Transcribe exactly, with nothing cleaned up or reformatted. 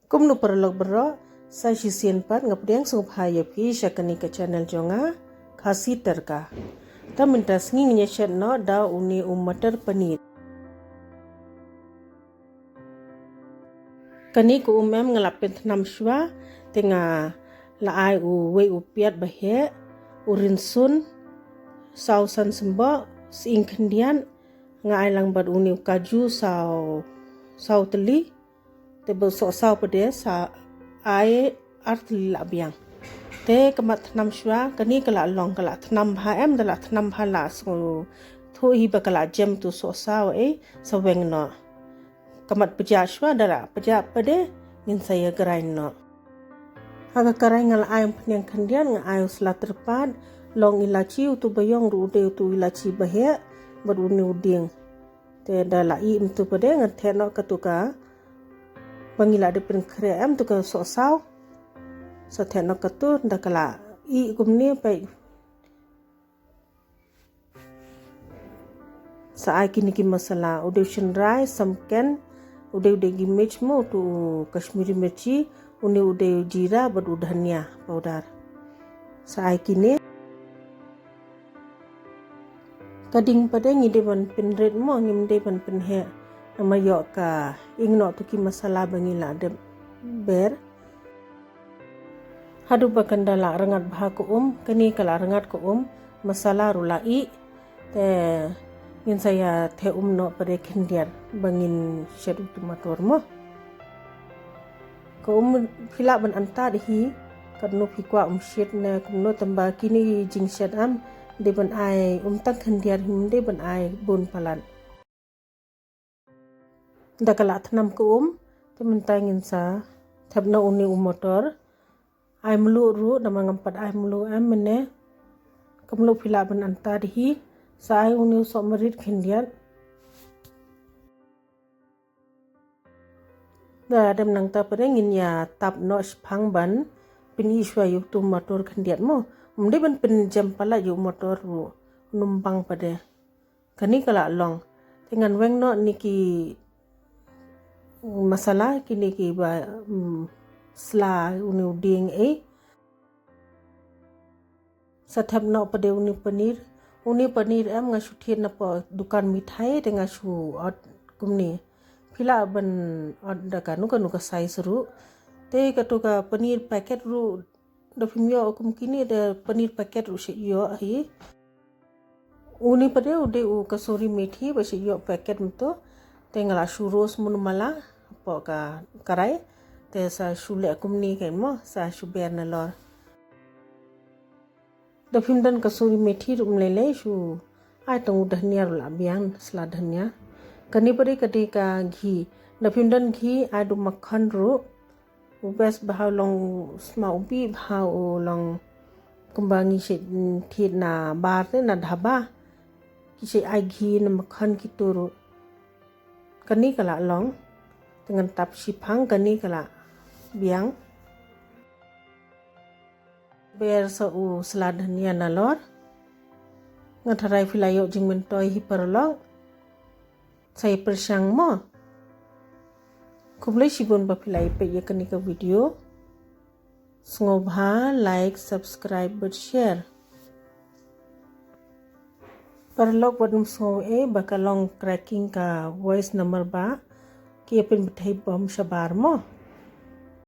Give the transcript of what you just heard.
Kumno paralok baroh, sa shisien pat nga pdiang sngewbha ïa phi sha kane ka channel jong nga, Khasi Tadka. Te mynta sngi ngin ïa shet noh da une u matar paneer. Kane ka um em nga la pynthnam shuwa, te nga la ai uwei u piat ba heh, u rynsun saw san symboh, sying khyndiat, nga ai lang bad une u kaju saw, saw tylli, te ba soh saw pat de sa ai ar tylli la biang. Te ka mat thnam shuwa, kane ka la long ka la thnam bha em, da la thnam bha la sngewthuh hi ba ka la jem tu soh saw ei, sa weng noh. Ka mat pjah shuwa, da la pjah pat de ngin sa ïa grind noh. Ha ka karai nga la ai umphniang khyndiat, nga ai u sla tyrpad, long ilachi, utu ba ïong ruh u dei utu ilachi ba heh, bad une u dieng. Te da la ih mynta pat de ngan theh noh katu ka ba ngi la dep pynkhreh em tu ka soh saw. Sa theh noh katu da ka la ih kumne peit. Sa ai kine ki masala, u dei u shynrai, samken, u dei u dei ki mirch mo, utu u Kashmiri mirchi, une u dei u jira bad u dhania powder. Sa ai kine. Ka ding pat de ngi dei ban pynrit mo, ngim dei ban pynheh. Namar ïoh ka ing noh tu ki masala ba ngi la dep ber. Haduh ba kan da la rngat bha ka um, kane ka la rngat ka um, masala ruh la ih. Te ngin sa ïa theh um noh pat de khyndiat ba ngin shet utu matar mo. Ka um phi lah ban antad hi, katno phi kwah um shet ne kumno, tangba kine jingshet em dei ban ai um tang khyndiat, ym dei ban ai bun palat. Da ka la thnam ka um, te mynta ngin sa thep noh une u matar. Ai mluh ruh, namar ngam pat ai mluh em mynne. Ka mluh phi lah ban antad hi, sa ai une u sohmarit khyndiat. Da dep nangta pat de ngin ïa tap noh shiphang ban pyn-ih shuwa ïa utu matar khyndiat mo. Ym dei ban pynjem palat ïa u matar ruh, un ym bang pat de. Kane ka la long. Te ngan weng noh ne ki masala, kine ki ba, mm, sla, une u dieng ei. Sa thep noh pat de une paneer. Une paneer em nga shu thied na poh dukan mithai te nga shu ot kumne. Phi lah ban ot da kano kano ka size ruh. Te katu ka paneer packet ruh, da phim ïoh kum kine, da paneer packet ruh shu ïoh hi. Une pat de u dei u kasuri methi ba shu ïoh packet mynta. Te nga la shu roast mynno mala hapoh ka karai. Te sa shu leh kumne kein mo, sa shu ber nalor. Da phim don kasuri methi ruh ym lei lei, shu ai tang u dhania ruh la biang, sla dhania. Kane pat de ka dei ka ghee. Da phim don ghee, ai da u makkhan ruh. U best bha u long, sma u bih bha u long, kumba ngi shait thied na bar te na dhaba. Ki shait ai ghee ne makkhan kitu ruh. Kane ka la long. Te ngan tap shiphang, kane ka la biang. Ber sa u sla dhania nalor. Nga tharai phi la ïoh jingmyntoi hi paralok. Sa ïa pyrshang mo. Khublei shibun ba phi la ïa peit ïa kane ka video. Sngewbha like, subscribe bad share. Paralok wat nym sngew ei ba ka long cracking ka voice namar ba ki ïa pynbthei bom shabar mo.